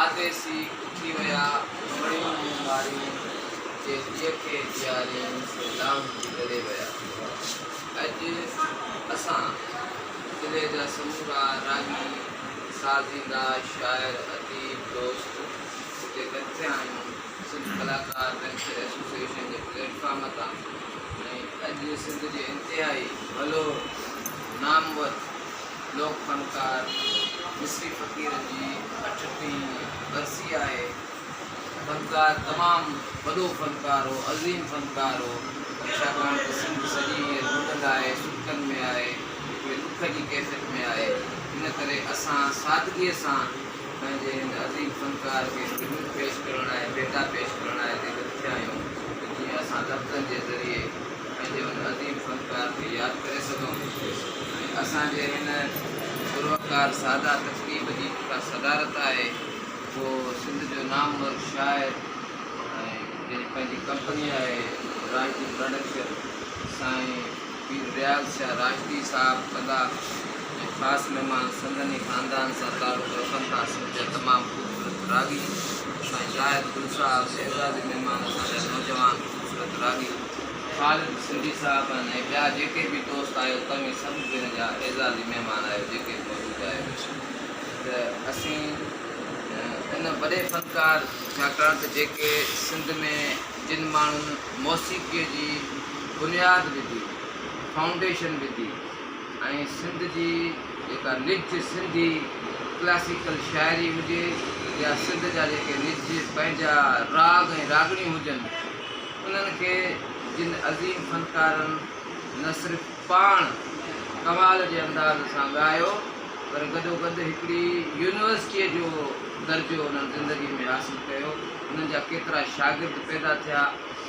آديسي اٿي ويا، مڙيون مون مارين، جي جيء کي جيارين، سي لاهوتي لڏي ويا. اڄ اسان ضلعي جا سمورا راڳي، سازيندا، شاعر، اديب، دوست هتي گڏ ٿيا آهيون سنڌ ڪلاڪار ويلفيئر ايسوسيئيشن جي پليٽ فارم تان ۽ اڄ سنڌ جي انتهائي ڀلوڙ نامور لوڪ فنڪار مصري فقير جي اٺٽيهين ورسي آهي. فنڪار تمام وڏو فنڪار هو، عظيم فنڪار هو، ڇاڪاڻ ته سنڌ سڄي هينئر ٻڏل آهي، سڪن ۾ آهي، هڪڙي ڏک جي ڪيفيت ۾ آهي، ان ڪري اسان سادگيء سان پنهنجي هن عظيم فنڪار کي ٽربيوٽ پيش ڪرڻ لاء، ڀيٽا پيش ڪرڻ لاء هتي گڏ ٿيا آهيون ته جيئن اسان لفظن جي ذريعي پنهنجي ان عظيم فنڪار کي ياد ڪري سگهون ۽ اسان جي هن پروقار ساده تقريب جي جيڪا صدارت آهي اهو سنڌ جو نامور شاعر ۽ جنهن جي پنهنجي ڪمپني آهي راشدي پراڊڪشن سائين پير رياض شاهه راشدي صاحب ڪندا ۽ خاص مهمان سندن ئي خاندان سان تعلق رکن ٿا سنڌ جا تمام خوبصورت راڳي سائين زاهد گل صاحب اعزازي مهمان اسان جا نوجوان خوبصورت راڳي خالد سنڌي صاحب آهن ۽ ٻيا جيڪي به دوست آهيو توهين سڀ به هن جا اعزازي مهمان آهيو جيڪي به موجود آهيو ته اسين ان وڏي فنڪار ڇاڪاڻ ته جيڪي سنڌ ۾ جن ماڻهن موسيقيء جي بنياد وڌي، فائونڊيشن وڌي ۽ سنڌ جي جيڪا نج سنڌي ڪلاسيڪل شاعري هجي يا سنڌ جا جيڪي نج پنهنجا راڳ ۽ راڳڻيون هجن انهن کي جن عظيم فنڪارن نه صرف پاڻ ڪمال جي انداز سان ڳايو پر گڏوگڏ هڪڙي يونيورسٽيء جو درجو انهن زندگي ۾ حاصل ڪيو. انهن جا ڪيترا شاگرد پيدا ٿيا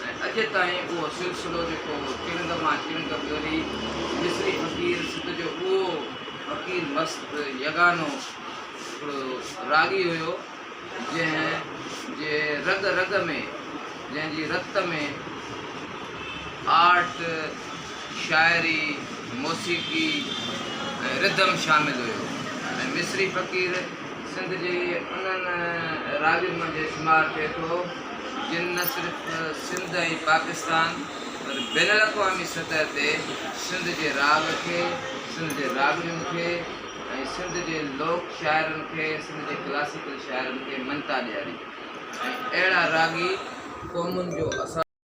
۽ اڄ تائين اهو سلسلو جيڪو چڻگ مان چڻگ ٻري مصري فقير سنڌ جو اهو فقير مست يگانو هڪڙو راڳي هيو جنهن جي رڳ رڳ ۾ جنهن جي رت ۾ آرٽ، شاعري، موسيقي ۽ رڌم شامل هيو ۽ مصري فقير سنڌ جي انهن راڳين منجهه شمار ٿئي ٿو، جن نه صرف سنڌ ۽ پاڪستان پر بين الاقوامي سطح تي سنڌ جي راڳ کي، سنڌ جي راڳڻين کي ۽ سنڌ جي لوڪ شاعرن کي، سنڌ جي ڪلاسيڪل شاعرن کي مڃتا ڏياري ۽ اهڙا راڳي قومن جو اثاثو.